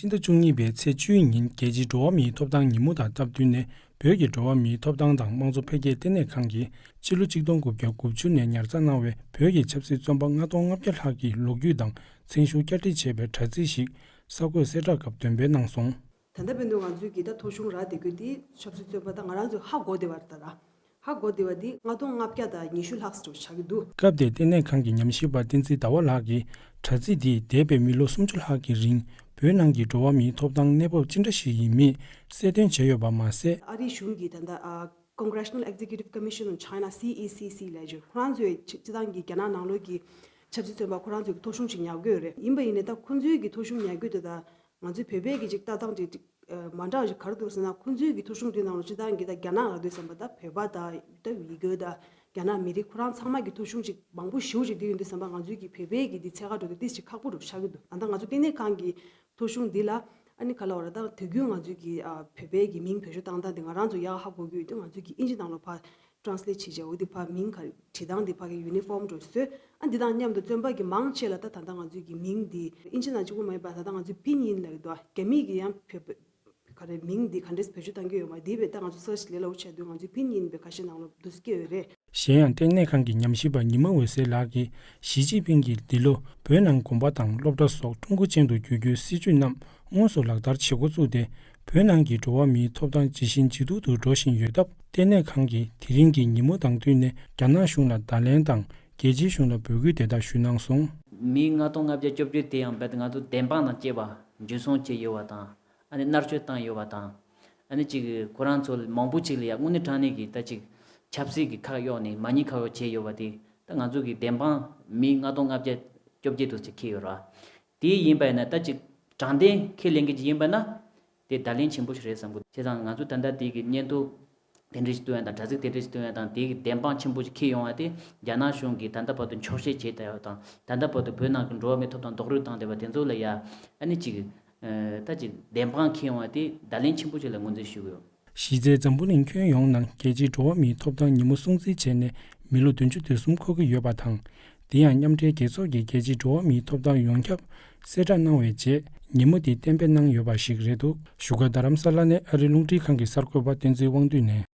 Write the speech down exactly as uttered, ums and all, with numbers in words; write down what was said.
ཕྱི་ཟླ་བཅུ་གཉིས་པའི་ཚེས་བཅུའི་ཉིན་རྒྱལ་སྤྱིའི་འགྲོ་བ་མིའི་ཐོབ་ཐང་ཉིན་མོ་དང་སྟབས་བསྟུན་ནས། བོད་ཀྱི་འགྲོ་བ་མིའི་ཐོབ་ཐང་དང་དམངས་གཙོ་འཕེལ་རྒྱས་ལྟེ་གནས་ཁང་གིས་ཕྱི་ལོ་ཆིག་སྟོང་དགུ་བརྒྱ་དགུ་བཅུ་ནས་ཉར་ཚགས་གནང་བའི་བོད་ཀྱི་ཆབ་སྲིད་བཙོན་པ་ལྔ་སྟོང་ལྔ་བརྒྱ་ལྷག་གི་ལོ་རྒྱུས་དང་མཚན་གཞུང་བསྐྱར་སྒྲིག་བྱས་པའི་དྲ་ཚིགས་ཤིག་གསར་འགོད་གསལ་བསྒྲགས་སྐབས་འདོན་སྤེལ་གནང་སོང་། ད་ལྟ་བར་དུ་ང་ཚོའི་གི་ད་ཐོ་གཞུང་རག་བསྡད་རྒྱུ་དེ་ཆབ་སྲིད་བཙོན་པ་ད་ང་རང་ཚོས་ཧ་གོ་བདེ་བ་རེད་ད་ར། ཧ་གོ་བདེ་བ་འདི་ལྔ་སྟོང་ལྔ་བརྒྱ་དང་ཉི་ཤུ་ལྷག་ཙམ་ཆགས་ཀྱི་འདུག་སྐབས་དེར་ལྟེ་གནས་ཁང་གི་ཉམས་ཞིབ་པ་བསྟན་འཛིན་ཟླ་བ་ལགས་ཀྱིས། དྲ་ཚིགས་འདིས་འདས་པའི་མི་ལོ་སུམ་ཅུ་ལྷག་གི་རིང་བོད་ནང་གི་འགྲོ་བ་མིའི་ཐོབ་ཐང་གནས་བབ་ཅི་འདྲ་ཞིག་ཡིན་མིན་གསལ་སྟོན་བྱས་ཡོད་པ་མ་ཟད། ཨ་རིའི་གཞུང་གིས་ད་ལྟ་ཨ། Congressional Executive Commission on China། སི་ཨི་སི་སི་ལབ་ཀྱི་ཁོ་རང་ཚོས་སྤྱི་སྤྱི་བཏང་གི་རྒྱ་ནག་ནང་ལོགས་ཀྱི་ཆབ་སྲིད་བཙོན་པ་ཁོ་རང་ཚོའི་གི་ཐོ་གཞུང་ཅིག་ཉར་གྱི་ཡོད་རེད། ཡིན་པ་ཡིན་ནའི་ད་ཁོ་ཚོའི་གི་ཐོ་གཞུང་ཉར་རྒྱུ་དེ་དང་། ང་ཚོའི་བོད་པའི་གི་ཅིག་ལྟ་སྟངས་ཅིག་ཅིག་ཨ། མ་འདྲ་བ་ཞིག་ག་རེ་འདུག་ཟེར་ན། ཁོང་ཚོའི་གི་ཐོ་གཞུང་དེ་ནང་ལ་སྤྱིར་བཏང་གི་ད་རྒྱ་ནག་ལབ་དུས་ཙམ་པ་ད་བོད་པ་དང་ད་ཝི་གུར་དང་རྒྱ་ནག་མི་རིགས་ཁོ་རང་ཚང་མ་གི་ཐོ་གཞུང་ཅིག་མང་པོ་ཞེ་པོ་ཅིག་འདི་ཡོང་དུས་ཙམ་པ་ང་ཚོའི་གི་བོད་པའི་གི་འདི་འཚོལ་ག་འགྲོ་དུས་ཏོག་ཙམ་ཁག་པོ་འདྲ་ཆགས་ཀྱི་འདུག་ད་ལྟ་ང་ཚོ་ལྟེ་གནས་ཁང་གི་ཐོ་གཞུང་འདི་ལ་ཨ་ནི་ག་ལབ་དགོས་རེད། ད་དུས་རྒྱུན་ང་ཚོའི་གི་ཨ། བོད་པའི་གི་མིང་བེད་སྤྱོད་བཏང་སྟངས་འདི་ང་རང་ཚོ་ཡག་ཧ་གོ་གི་ཡོད་དུས་ང་ཚོའི་གི་ཨིན་ཇི་ནང་ལ་ཕར་translate བྱེད་བྱས། འོ་འདི་ཕར་མིང་ག་བྲིས་སྟངས་འདི་ཕར་གི་uniform འདྲ་བཟོས། ཨ་འདི་དང་མཉམ་དུ་བཙོན་པ་གི་མང་ཆེ་ལ་ད་ད་ལྟ་ང་ཚོའི་གི་མིང་འདི་ཨིན་ཇི་ནང་གཅིག་པོ་མ་ཡིན་པར་ད་ལྟ་ང་ཚོའི་pinyin ལབ་ཀྱི་འདུག་རྒྱ་མིས་གི་ཡང་བོད་པ་ག་རེ་མིང་འདི་ག་འདྲས་བེད་སྤྱོད་བཏང་གི་ཡོད་མ་འདི་བས་ད་ང་ཚོ་search ལས་སླ་པོ་ཆགས་དུས་ང་ཚོའི་pinyin པའི་ཁ་ཤས་ནང་ལ་འདུག་སེ་སྐྱེས་ཡོད་རེད། གཞན་ཡང་ལྟེ་གནས་ཁང་གི་ཉམས་ཞིབ་པ་ཉི་མ་འོད་ཟེར་ལགས་ཀྱིས་ཞི་ཅིན་ཕིང་གིས་འདི་ལོ་བོད་ནང་དགོན་པ་དང་སློབ་གྲྭ་སོགས་ཀྲུང་གོ་ཅན་དུ་བསྒྱུར་རྒྱུའི་སྲིད་ཇུས་རྣམས་དངོས་སུ་ལག་བསྟར་བྱེད་འགོ་བཙུགས་ཏེ། བོད་ནང་གི་འགྲོ་བ་མིའི་ཐོབ་ཐང་ཇེ་ཞན་ཇེ་སྡུག་ཏུ་འགྲོ་བཞིན་ཡོད་སྟབས། ལྟེ་གནས་ཁང་གིས་དེ་རིང་གི་ཉིན་མོ་དང་བསྟུན་ནས་རྒྱ་ནག་གཞུང་ལ་བརྡ་ལན་དང་རྒྱལ་སྤྱིའི་གཞུང་ལ་འབོད་སྐུལ་དེ་ལྟར་ཞུས་གནང་སོང་། མི་ལྔ་སྟོང་ལྔ་བརྒྱ་བཅོ་བརྒྱད་དེ་ཡང་རྦད་དེ་ང་ཚོ་བདེན་དཔང་དང་བཅས་པ་འཇུ་བཟུང་བྱས་ཡོད་པ་དང་། ཨ་ནི་མནར་གཅོད་བཏང་ཡོད་པ་དང་། ཨ་ནི་གཅིག་ཁོ་རང་ཚོ་མང་པོ་གཅིག་ལ་ཡང་དངོས་གནས་དྲང་གནས་ཀྱི་ད་ཅིག་ཆབ་སྲིད་ཀྱི་ཁག་གཡོགས་ནས་མ་ཉེས་ཁག་གཡོགས་བྱས་ཡོད་པ་དེ་ད་ང་ཚོ་གི་བདེན་དཔང་མི་ལྔ་སྟོང་ལྔ་བརྒྱ་བཅོ་བརྒྱད་དུ་ཅིག་འཁེལ་ཡོད་རེད་བ། དེ་ཡིན་པ་ཡིན་ན་ད་ཅིག་དྲང་བདེན་ཁས་ལེན་མཁན་ཅིག་ཡིན་པ་ན་དེ་བརྡ་ལན་ཆེན་པོ་ཞིག་རེད་བསམ་གི་འདུག་བྱས་ཙང་ང་ཚོ་ད་ལྟ་དེ་གི་སྙན་ཐོ་དེ་འདྲ་ཞིག་བཏོན་ཡ་དང་། དྲ་ཚིགས་དེ་འདྲ་ཞིག་བཏོན་ཡ་དང་། དེ་གི་བདེན་དཔང་ཆེན་པོ་ཞིག་འཁེལ་ཡོང་བ་དེ་རྒྱ་ནག་གཞུང་གིས་ད་ལྟ་བར་དུ་འཁྱོག་བཤད་བྱས་བསྡད་ཡོད་དང་། ད་ལྟ་བར་དུ་བོད་ནང་གི་འགྲོ་བ་མིའི་ཐོབ་ཐང་རྡོག་རོལ་བཏང་བསྡད་པ་དེ་ཚོ་ལ་ཡ་ཨ་ནི་ཅིག་ད་ཅིག་བདེན་དཔང་འཁེལ་ཡོང་བ་དེ་བརྡ་ལན་ཆེན་པོ་ཞིག་ལ་ངོས་འཛིན་ཞུ་གི་ཡོད། གཞི་རྩའི་འཛམ་བུ་གླིང་ཁྱོན་ཡོངས་ནང་རྒྱལ་སྤྱིའི་འགྲོ་བ་མིའི་ཐོབ་ཐང་ཉིན་མོ་སྲུང་བརྩི་བྱས་ནས་མི་ལོ་བདུན་ཅུ་དོན་གསུམ་འཁོར་གྱི་ཡོད་པ་དང་། དེ་ཡང་མཉམ་འབྲེལ་རྒྱལ་ཚོགས་ཀྱིས་རྒྱལ་སྤྱིའི་འགྲོ་བ་མིའི་ཐོབ་ཐང་ཡོངས་ཁྱབ་གསལ་བསྒྲགས་གནང་བའི་རྗེས་ཉིན་མོ་དེ་གཏན་འབེབས་གནང་ཡོད་པ་ཞིག་རེད་འདུག་བཞུགས་སྒར་རྡ་རམ་ས་ལ་ནས་ཨ་རིའི་རླུང་འཕྲིན་ཁང་གི་གསར་འགོད་པ་བསྟན་འཛིན་དབང་འདུས་ནས།